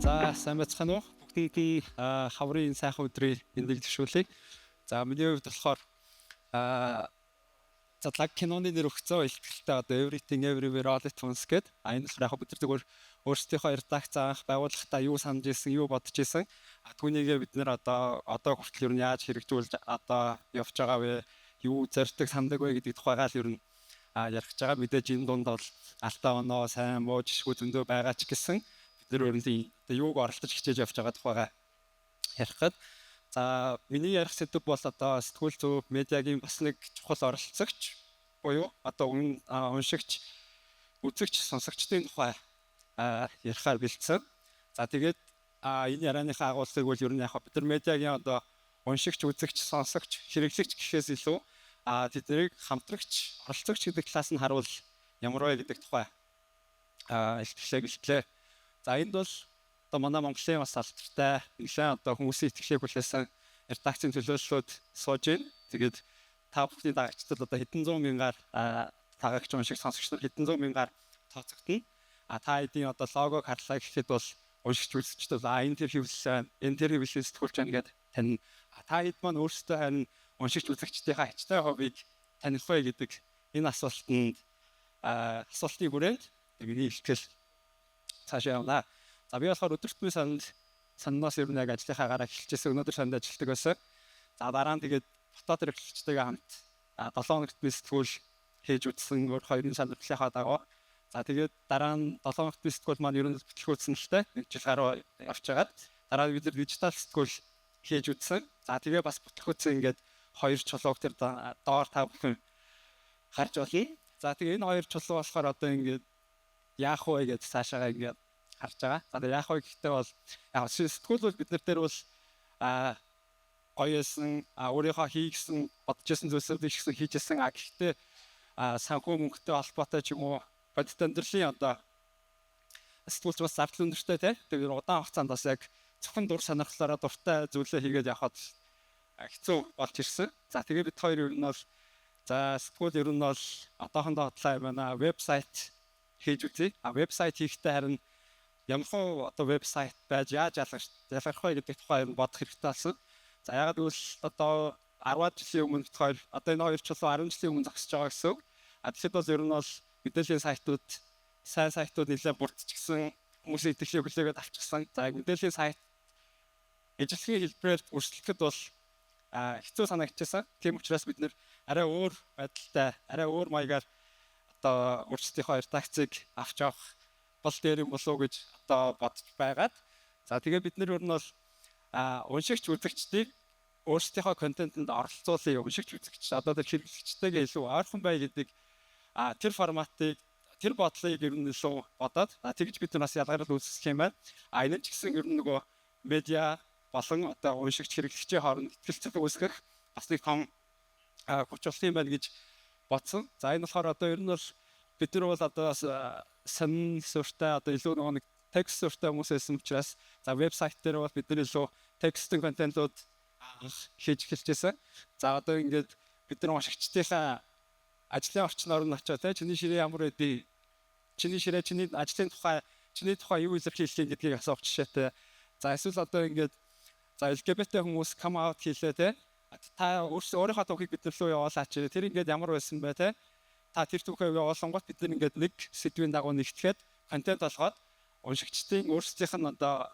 За, сайн байцгаана уу? Бүгдэнд нь хаврын сайхан өдрийг мэндийг төвшүүлье. За, миний хувьд болохоор за, лаг киноны нэр өгцөө илтгэлтэй одоо Everything Everywhere All at Once гэдэг. А энэ болохоор яг бид нар зүгээр өөрсдийнхөө редакц анх байгуулахдаа юу санаж исэн, юу бодож исэн. А түүнийгээ бид нэр одоо хүртэл ер нь яаж хэрэгжүүлж одоо явж байгаа вэ? Юу зорддог, сандаг вэ гэдэг тухайгаа л ер нь ярих гэж байгаа. Мэдээж энэ дунд бол алдаа оноо, сайн муу жишгүү зөндөө байгаа ч гэсэн бид нар ер нь одоо юуг оролдож хичээж явж байгаа тухайгаа ярих гээд. За, миний ярих сэдэв бол одоо сэтгүүл зүй медиагийн бас нэг чухал оролцогч буюу одоо уншигч, үзэгч, сонсогчдын тухай ярихаар бэлдсэн. За, тэгээд энэ ярианыхаа агуулгыг бол ер нь яг бид нар медиагийн одоо уншигч, үзэгч, сонсогч, хэрэглэгч гэхээс илүү тэднийг хамтрагч, оролцогч гэдэг талаас нь харуул ямар вэ гэдэг тухай илтгэлээ бэлтлээ. За, энд бол одоо манай Монголын бас алдартай, нэлээд одоо хүмүүсийн итгэлийг хүлээсэн редакцийн төлөөллүүд сууж байна. Тэгээд та бүхний дагагчдад одоо хэдэн зуун мянгаар дагагч, уншигч, сонсогч нар хэдэн зуун мянгаар тооцогдоно. А та хэдийн одоо логог харлаа гэхэд бол уншигч, үзэгчд бол энэ тэр хэвлэл байна, энэ тэр хэвлэлийн сэтгүүлч байна гэдээ танина. А та хэд маань өөрсдөө харин уншигч, үзэгчдийнхаа хичтэй хувийг таних вэ гэдэг энэ асуултанд асуултын хүрээнд миний илтгэл цаашаа явна. За, би болохоор өдөртмийн санд санаас ер нь яг ажлынхаа гараа эхэлчихсэн. Өнөөдөр санд ажилладаг байсан. За, дараа нь тэгээд дотоод хэрэглэгчтэйгээ хамт 7 хоногт би сэтгүүл хийж үзсэн өөр хоёрын сонирхлынхаа дагуу. За, тэгээд дараа нь 7 хоногт би сэтгүүл маань ер нь бүтлгүүцсэн л дээ. Нэг жил гаруй явж байгаад дараа нь бид нар дижитал сэтгүүл хийж үзсэн. За, тэгээ бас бүтлгүүцсэн, ингээд хоёр чулууг тэр доор та бүхэн харж болно. За, тэгээ энэ хоёр чулуу болохоор одоо ингээд яах вэ гэж цаашаага ингээд харж байгаа. За, тэгээ яах вэ гэхдээ бол яг сэтгүүл бол бид нар дээр бол гоё байсан, өөрийнхөө хийгсэн бодож исэн зүйлсүүдийг ихсэн хийжсэн. А гэхдээ санхүү мөнгөтэй холбоотой ч юм уу, бодит амьдралын одоо сэтгүүлч бас зардал өндөртэй, тий. Тэгээд удаан хугацаанд бас яг зөвхөн дур сонирхлоороо дуртай зүйлээ хийгээд явхад хэцүү болж ирсэн. За, тэгээд бид хоёр ер нь бол за, сэтгүүл ер нь бол одоохондоо хотлоо юм байна. Вебсайт хийж үзье. А вебсайт хийхдээ харин ямар одоо вебсайт байж, яаж ялгарх вэ гэдэг тухай ер нь бодох хэрэгтэй болсон. За, ягаад гэвэл одоо 10 жилийн өмнө бид хоёр одоо энэ хоёр чулуу 10 жилийн өмнө зогсож байгаа гэсэн үг. А тэгэхэд бол ер нь бол мэдээллийн сайтууд, сайн сайтууд нэлээд бүрдчихсэн, хүмүүсийн итгэлийг хүлээгээд авчихсан. За, мэдээллийн сайт ижилхэн хэлбэрээр өрсөлдөхөд бол хэцүү санагдчихсан. Тийм учраас бид нэр арай өөр байдалтай, арай өөр маягаар одоо өөрсдийнхөө редакцийг авч явах бол дээр юм болов уу гэж одоо бодож байгаад, за, тэгээ бид нар ер нь бол уншигч, үзэгчдийг өөрсдийнхөө контентэнд оролцуулъя, уншигч, үзэгч одоо тэр хэрэглэгчтэйгээ илүү ойрхон бай гэдэг тэр форматыг, тэр бодлыг ер нь илүү бодоод тэгж бид нар бас ялгарл үүсгэх юм байна. А энэ ч гэсэн ер нь нөгөө медиа болон одоо уншигч, хэрэглэгчийн хооронд итгэлцэл үүсгэх бас нэг том хүч болох юм байна гэж бодсон. За, энэ болохоор одоо ер нь бол бид нар бол одоо бас сонин суурьтай, одоо илүү нөгөө нэг текст суурьтай хүмүүс байсан учраас, за, вебсайт дээр бол бид нар илүү текстийн контентууд хийж эхэлжсэн. За, одоо ингээд бид нар уншигчдийнхаа ажлын орчноор нь очиод, те, чиний ширээ ямар байдгийг, чиний ширээ, чиний ажлын тухай, чиний тухай юу илэрхийлэх гэдгийг асуух жишээтэй. За, эсвэл одоо ингээд за, LGBT хүмүүс come out хийлээ, те. Та өөрийнхөө түүхийг бид нар рүү явуулаач. Тэр ингээд ямар байсан бэ, те. Та тэр түүхээ явуулангуут бид нар ингээд нэг сэдвийн дагуу нэгтгэхэд контент болгоод уншигчдын өөрсдийнх нь одоо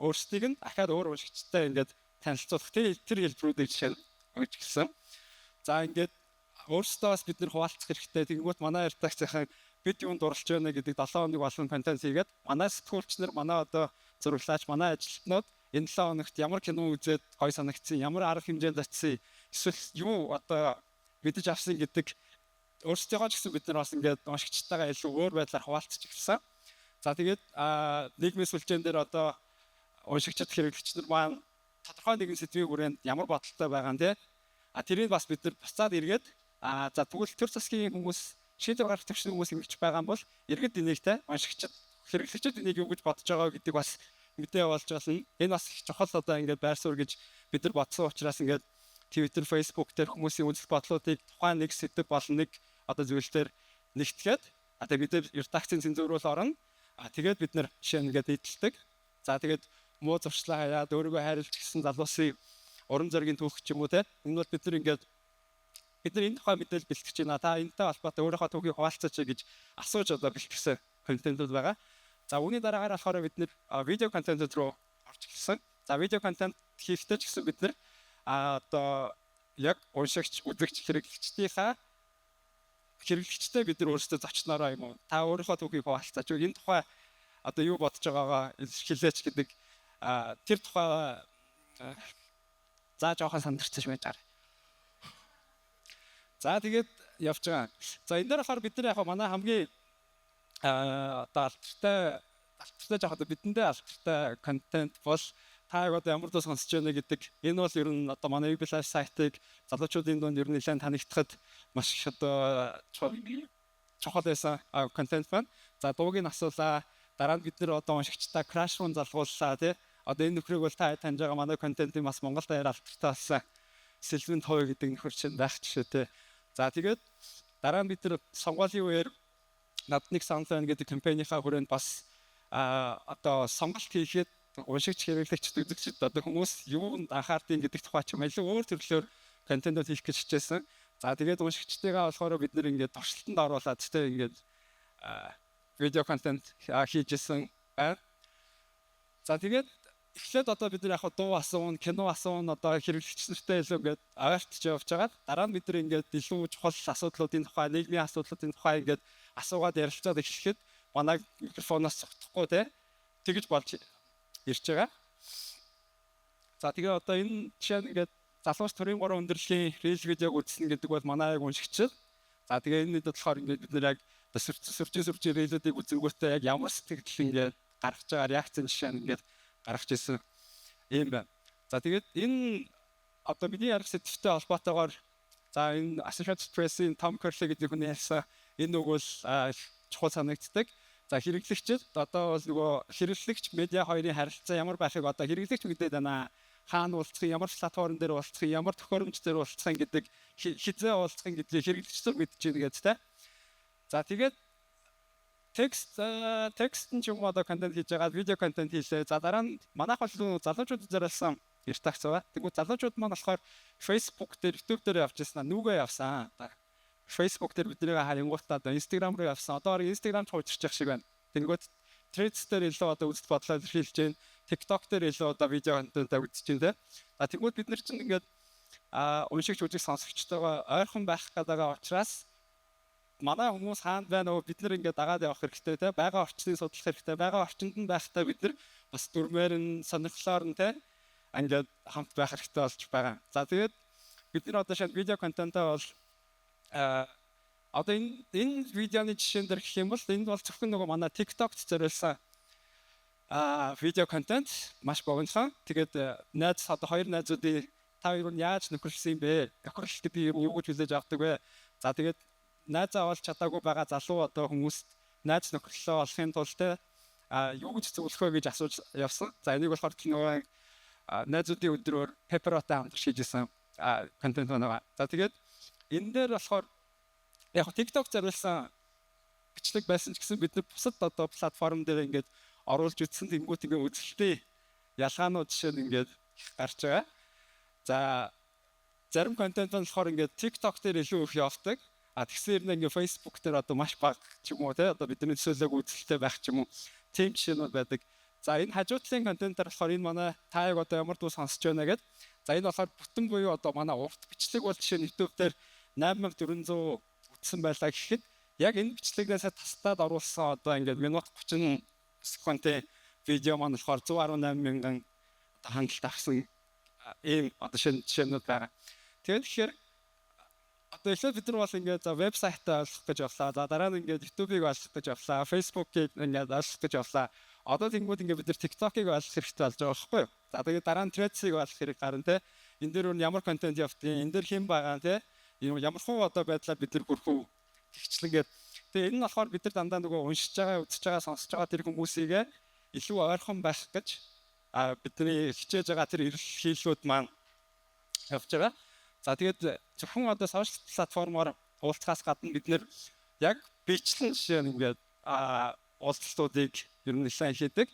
өөрсдийг нь дахиад өөр уншигчтай ингээд танилцуулах тэр хэлбэрүүдийг жишээ нь өгч гэлсэн. За, ингээд өөрсдөө бас бид нэр хуваалцах хэрэгтэй. Тэгэнгүүт манай редакцийн бид юунд дурлж байна гэдэг 7 хоног болгон контент хийгээд, манай сэтгүүлч нар, манай одоо зураглаач, манай ажилтнууд энэ 7 хоногт ямар кино үзээд гой санагдсан, ямар арга хэмжээнд очсон, эсвэл юу одоо мэдэж авсан гэдэг өөрсдийнхөө ч гэсэн бид нар бас ингээд уншигчтайгаа илүү өөр байдлаар хуваалцаж эхэлсэн. За, тэгээд нийгмийн сүлжээн дээр одоо уншигчид, хэрэглэгч нар маань тодорхой нэгэн сэдвийн хүрээнд ямар бодолтой байгаа нь, те. А тэрийг бас бид нар буцаад эргээд за, тэгвэл төр засгийн хүмүүс, шийдвэр гаргах төвшний хүмүүс ингэж байгаа юм бол иргэд энийг, те, уншигчид, хэрэглэгчид энийг юу гэж бодож байгаа гэдэг бас мэдээ болж болно. Энэ бас их чухал одоо ингээд байр суурь гэж бид нар бодсон учраас ингээд Twitter, Facebook дээр хүмүүсийн үзэл бодлуудыг тухайн нэг сэдэв болон нэг одоо зүйл дээр нэгтгээд, а тэгээ бид редакцийн цензурул орно. А тэгээд бид нар жишээ нь ингээд нийтэлдэг. За, тэгээд муу зуршлаа хаяад өөрийгөө хайрлаж гисэн залуусын урам зоригийн түүх ч юм уу, те. Энэ бол бид нар ингээд бид нар энэ тухай мэдээлэл бэлтгэж байна. Та энэтэй холбоотой өөрийнхөө түүхийг хуваалцаач гэж асууж одоо бэлтгэсэн контентууд байгаа. За, үүний дараагаар болохоор бид нар видео контентууд руу орж ирсэн. За, видео контент хийхдээ ч гэсэн бид нар одоо яг уншигч, үзэгч, хэрэглэгчдийнхаа хэрэглэгчтэй бид нар өөрсдөө зочноороо юм уу? Та өөрийнхөө түүхийг хуваалцаач. Энэ тухай одоо юу бодож байгаагаа илэрхийлээч гэдэг тэр тухай за жоохон сандарч байж байгаа. За, тэгээд явж байгаа. За, энэ дээр болохоор бид нар яг манай хамгийн одоо алдартай жоох одоо бидэндээ алдартай контент бол та яг одоо ямар дуу сонсож байна гэдэг. Энэ бол ер нь одоо манай UB Live сайтыг залуучуудын дунд ер нь нэлээд танигдахад маш их одоо чухал байсан контент байна. За, дууг нь асуулаа. Дараа нь бид нар одоо уншигчдаа crush руу залгууллаа, тий. Одоо энэ нөхрийг бол та таньж байгаа, манай контентын бас Монгол даяар алдартай болсон Сэлвэн Той гэдэг нөхөр чинь байх жишээтэй. За, тэгээд дараа нь бид нар сонгуулийн үеэр над нэг санал байна гэдэг кампанийнхаа хүрээнд бас одоо сонголт хийхэд уншигч, хэрэглэгчд, үзэгчд одоо хүмүүс юунд анхаардیں гэдэг тухай ч юм илүү өөр төрлөөр контентууд хийх гэж хичээсэн. За, тэгээд уншигчдыгаа болохоор бид нар ингээд туршилтанд оруулаад, тэ, ингээд видео контент хийж исэн байна. За, тэгээд эхлээд одоо бид нар яг дуу асуун, кино асуун, одоо хэрэглэгч нартай илүү ингээд ойртож явж байгаа. Дараа нь бид нар ингээд илүү чухал асуудлуудын тухай, нийгмийн асуудлуудын тухай ингээд асуугаад ярилцаад эхлэхэд манай микрофоноос зогтохгүй, те, тэгж болж ирж байгаа. За, тэгээ одоо энэ жишээ нь ингээд залуус төрийн гурван өндөрлөгийн reel видеог үзсэн гэдэг бол манай яг уншигчид. За, тэгээ энэ болохоор ингээд бид нар яг сүржин сүржин reel үүдийг үзэнгүүтээ яг ямар сэтгэл ингээд гаргаж байгаа реакцийн жишээ нь ингээд гаргаж ирсэн юм байна. За, тэгээд энэ одоо бидний ярих сэдвтэй холбоотойгоор, за, энэ Associated Press-ийн Tom Curley гэдэг хүний ярьсан энэ үг бол чухал санагддаг. За, хэрэглэгчид одоо бол нөгөө хэрэглэгч медиа хоёрын харилцаа ямар байхыг одоо хэрэглэгч мэдээд байна. Хаана уулзах, ямар платформ дээр уулзах, ямар төхөөрөмж дээр уулзах гэдэг, хэзээ уулзах гэдгийг хэрэглэгч нар мэдэж байна гэж, тэ. За, тэгээд текст нь ч юм уу одоо контент хийж байгаа, видео контент хийлээ. За, дараа нь манайх бол залуучууд зориулсан редакц байгаа. Тэгвэл залуучууд маань болохоор Facebook дээр, YouTube дээр явж ирсэн, нүгэ явсан. Facebook дээр бидний харангуутаа одоо Instagram руу явсан. Одоо Instagram ч хуучирч явах шиг байна. Тэнгүүт Threads дээр илүү одоо үзэл бодлоо илэрхийлж байна. TikTok дээр илүү одоо видео контентаа үзэж байна, те. За, тэгвэл бид нар чинь ингээд уншигч, үзэх, сонсогчтойгоо ойрхон байх гэдэг учраас манай хүмүүс хаана байна вэ? Бид нар ингээд дагаад явах хэрэгтэй, те. Байгаа орчныг судлах хэрэгтэй. Байгаа орчинд нь байхдаа бид нар бас дүрмээр нь, сонирхлоор нь, те, ингээд хамт байх хэрэгтэй болж байгаа. За, тэгээд бид нар одоо шинэ видео контентоо бол одоо энэ видеоны жишээн дээр гэх юм бол энэ бол зөвхөн нөгөө манай TikTok-т зориулсан видео контент, маш богинохон. Тэгээд найз одоо хоёр найзуудын та хоёр нь яаж нөхөрлөсөн юм бэ? Нөхөрлөлтөд би юу гэж хүлээж авдаг вэ? За, тэгээд найзаа олж чадаагүй байгаа залуу одоо хүмүүст найз нөхөрлөлөө олохын тулд, те, юу гэж зөвлөх вэ гэж асууж явсан. За, энийг болохоор нөгөө найзуудын өдрөөр Pepperot-тай хамтарч хийж исэн контент байна. За, тэгээд энэ дээр болохоор яг TikTok зориулсан бичлэг байсан ч гэсэн бид нар бусад одоо платформ дээр ингээд оруулж үзсэн. Тэнгүүт ингээд үзэлтийн ялгаанууд жишээ нь ингээд гарч байгаа. За, зарим контент нь болохоор ингээд TikTok дээр илүү их явдаг. А тэгсэн юм ингээд Facebook дээр одоо маш бага ч юм уу, те, одоо бидний төсөөлөөг үзэлтэй байх ч юм уу, тийм жишээнүүд байдаг. За, энэ хажуудлын контентаар болохоор энэ манай та яг одоо ямар дуу сонсож байна гэд. За, энэ болохоор бүтэн буюу одоо манай урт бичлэг бол жишээ нь YouTube дээр 8400 үзсэн байлаа гэхэд яг энэ бичлэгнээсээ тастаад оруулсан одоо ингээд минут 30 секундын видео маань болохоор 118 мянган одоо хандлт авсан ийм одоо шинэ жишээнүүд байгаа. Тэгээд тэгэхээр одоо эхлээд бид нар бол ингээд за вебсайтаа ойлгох гэж явлаа. За, дараа нь ингээд YouTube-ыг ойлгох гэж явлаа. Facebook-ыг ингээд ойлгох гэж явлаа. Одоо тэнгууд ингээд бид нар TikTok-ыг ойлгох хэрэгтэй болж байгаа байхгүй юу? За, тэгээд дараа нь Threads-ыг ойлгох хэрэг гарна, те. Энэ дээр ямар контент явдгийг, энэ дээр хэн байгаа, те. Ямар хуу одоо байдлаар бид нар хүрэх үү гихчлэнгээд. Тэгээ энэ нь болохоор бид нар дандаа нөгөө уншиж байгаа, үзэж байгаа, сонсож байгаа тэр хүмүүсийг илүү ойрхон байх гэж бидний хичээж байгаа тэр эрэл хийлүүд маань явж байгаа. За, тэгээд зөвхөн одоо social платформоор уулзахаас гадна бид нар яг бичлэн жишээ нь ингээд уулзалтуудыг ер нь нэлээд хийдэг.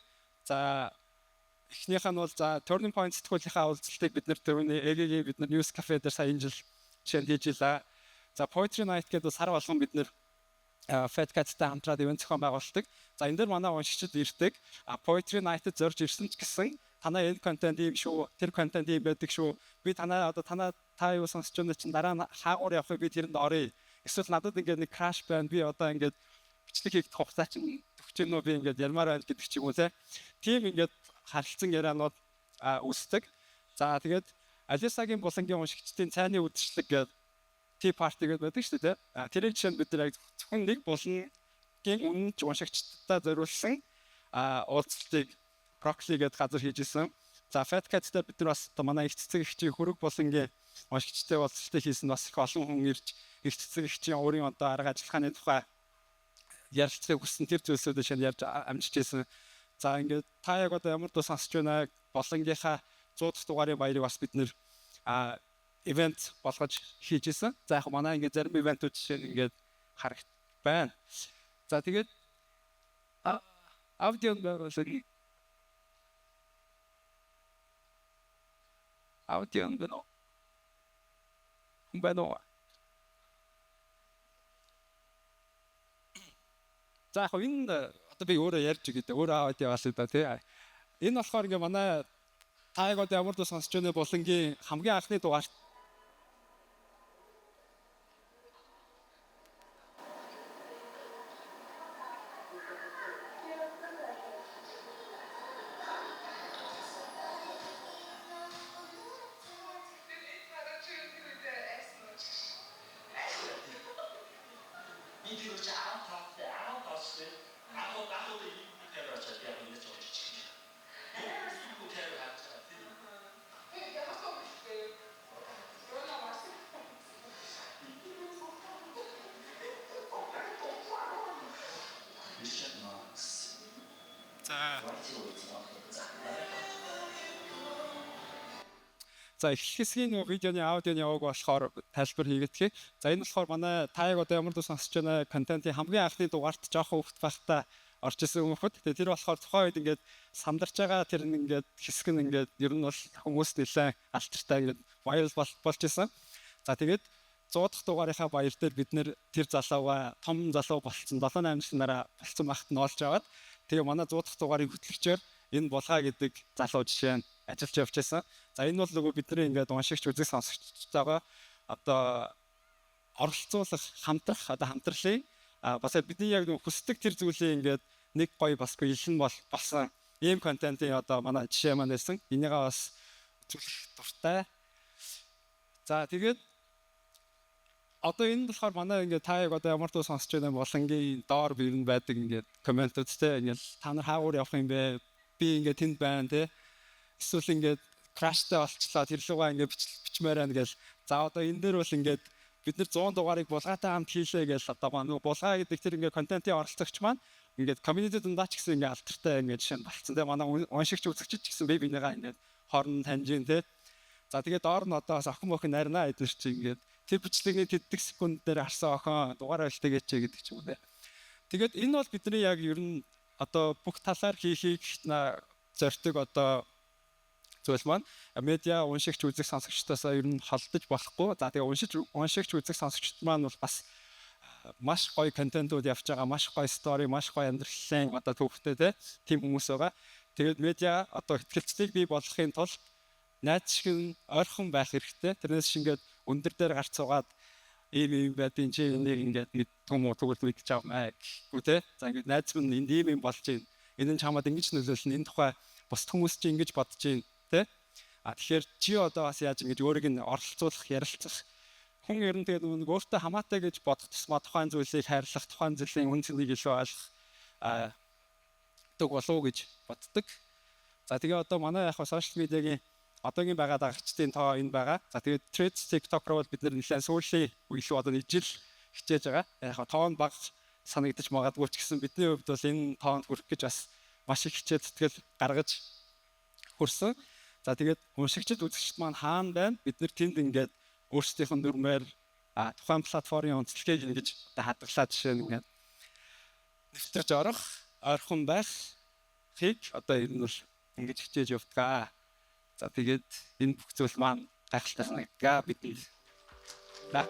За. Эхнийх нь бол за Turning Point сэтгүүлийнхаа уулзалтыг бид нэр түрүүний ЭГ-гийн бид нар News Cafe дээр сая энэ жил жишээ нь хийж илаа. За, Poetry Night гэдэг сар болгон бид нэр Fat Cat-тай хамтраад event зохион байгуулдаг. За, энэ дээр манай уншигчид ирдэг. А Poetry Night-д зорж ирсэн ч гэсэн танай энэ контент ийм шүү, тэр контент ийм байдаг шүү. Би танаа одоо танаа та юу сонсч байна чинь дараа нь хаагуур явахыг би тэрэнд оръё. Эсвэл надад ингээд нэг crush байна. Би одоо ингээд бичлэг хийх хугацаа чинь төгч юм уу, би ингээд ярмаар байна гэдэг ч юм уу, те. Тийм ингээд харилцан ярианууд үүсдэг. За, тэгээд Алисагийн булангийн уншигчдын цайны үдшилэг гэдэг tea party гэдэг байдаг шүү дээ. А тэрийг жишээ нь бид нар яг зөвхөн нэг булангийн үнэнч уншигчдаа зориулсан уулзалтыг Broccoli гэдэг газар хийж исэн. За, Fat Cat дээр бид нар бас одоо манай их цэцэг эгчийн хөрөг булангийн уншигчтай уулзалтыг хийсэн, бас их олон хүн ирж их цэцэг эгчийн өөрийн одоо арга ажиллагааны тухай ярилцахыг хүссэн тэр зүйлсүүдээ шинэ ярьж амжиж исэн. За, ингээд та яг одоо ямар дуу сонсч байна болонгийнхаа 100 дахь дугаарын баярыг бас бид нэр event болгож хийж исэн. За, яг манай ингээд зарим event үүд жишээ нь ингээд харагд байна. За, тэгээд аудио байруулах, аудио байна уу? Хүн байна уу? За, яг энэ одоо би өөрөө ярьж өгье дээ. Өөрөө аудио бас да, тий. Энэ болохоор ингээ манай та яг одоо ямар дуу сонсч байна булангийн хамгийн анхны дугаарт. Би тэр чи 15 15 шүү дээ. 10 10 ийм камер очоод яг ингэж очиж чих. Юу камер харж байгаа тийм. Тэр ямар ч юм бэ? Юу маш. Richard Marx. За. За, эхлэх хэсгийн нөгөө видеоны аудионы яваг болохоор тайлбар хийгээдгий. За, энэ болохоор манай та яг одоо ямар дуу сонсч байна контентын хамгийн анхны дугаарт жоохон хүүхэд байхдаа орж исэн хүмүүхэд. Тэгээ тэр болохоор тухайн үед ингээд сандарч байгаа тэр нэг ингээд хэсэг нь ингээд ер нь бол хүмүүс нэлээд алдартай ингээд viral болж исэн. За, тэгээд 100 дахь дугаарынхаа баяр дээр бид нэр тэр залууга том залуу болцсон, 7 8 жилийн дараа болцсон багт нь олж аваад, тэгээ манай 100 дахь дугаарыг хөтлөгчөөр энэ Булгаа гэдэг залуу жишээ нь ажиллаж явж байсан. За, энэ бол нөгөө бидний ингээд уншигч, үзэг сонсогчтойгоо одоо оролцуулах, хамтрах одоо хамтрлын бас бидний яг нөгөө хүсдэг тэр зүйлийг ингээд нэг гоё басгүй илэн бол болсон ийм контентын одоо манай жишээ маань байсан. Энийгээ бас үзүүлэх дуртай. За, тэгээд одоо энэ болохоор манай ингээд та яг одоо ямар дуу сонсч байна болонгийн доор бирэн байдаг ингээд comment үүд, те, ингээд та нар хаагуур явах юм бэ? Би ингээд тэнд байна, те. Эсвэл ингээд crush тай болчлоо, тэр лугаа ингээд бичмээр байна гэл. За, одоо энэ дээр бол ингээд бид нар 100 дугаарыг Булгаатай хамт хийлээ гэж одоо нөгөө Булгаа гэдэг тэр ингээд контентын оролцогч маань ингээд community дундаа ч гэсэн ингээд алдартай ингээд жишээ нь болцсон, те. Манай уншигч, үзэгч ч гэсэн бие бинийгаа ингээд хооронд таньж гин, те. За, тэгээд доор нь одоо бас охин мохин нарина эдгээр чи ингээд тэр бичлэгний тэддэг секунд дээр харсан охин дугаараа бэлтээгээч гэдэг ч юм уу, те. Тэгээд энэ бол бидний яг ер нь одоо бүх талаар хийхийг зорьдог одоо зүйл маань медиа уншигч, үзэг сонсогчдоос ер нь холдож болохгүй. За, тэгээ уншигч, үзэг сонсогчд маань бол бас маш гоё контентууд явж байгаа, маш гоё story, маш гоё амьдралын одоо түүхтэй, те, тийм хүмүүс байгаа. Тэгээд медиа одоо ихтгэлцлийг бий болгохын тулд найз шиг нь ойрхон байх хэрэгтэй. Тэрнээс шиг ингээд өндөр дээр гарч суугаад ийм ийм байдیں۔ Чи энийг ингээд мэддэг юм уу, тэгвэл мэдчих авмаа гэхгүй, те. За, ингээд найз минь энд ийм юм болж байна. Энэ нь чамаад ингэж нөлөөлнө. Энэ тухай бусад хүмүүс чи ингэж бодож байна, те. А тэгэхээр чи одоо бас яаж ингэж өөрийг нь оролцуулах, ярилцах, хүн ер нь тэгээд нэг өөртөө хамаатай гэж бодох тусмаа тухайн зүйлийг хайрлах, тухайн зүйлийн үн цэнийг илүү ойлгох дөг болов уу гэж боддог. За, тэгээ одоо манай яг social media гийн одоогийн байгаа дагагчдын тоо энэ байгаа. За, тэгээд Threads, TikTok руу бол бид нэр нэлээд сүүлийн илүү одоо нэг жил хичээж байгаа. Яг тоо нь бага санагдаж магадгүй ч гэсэн бидний хувьд бол энэ тоонд хүрэх гэж бас маш их хичээл зүтгэл гаргаж хүрсэн. За, тэгээд уншигчид, үзэгчд маань хаана байна? Бид нэр тэнд ингээд өөрсдийнх нь дүрмээр тухайн платформын онцлогийг ингэж одоо хадгалаад жишээ нь ингээд нэвтэрч орох, ойрхон байхыг одоо ер нь бол Ингэж хичээж явдаг. За, тэгээд энэ бүх зүйл маань гайхалтай санагддаг бидэнд. За.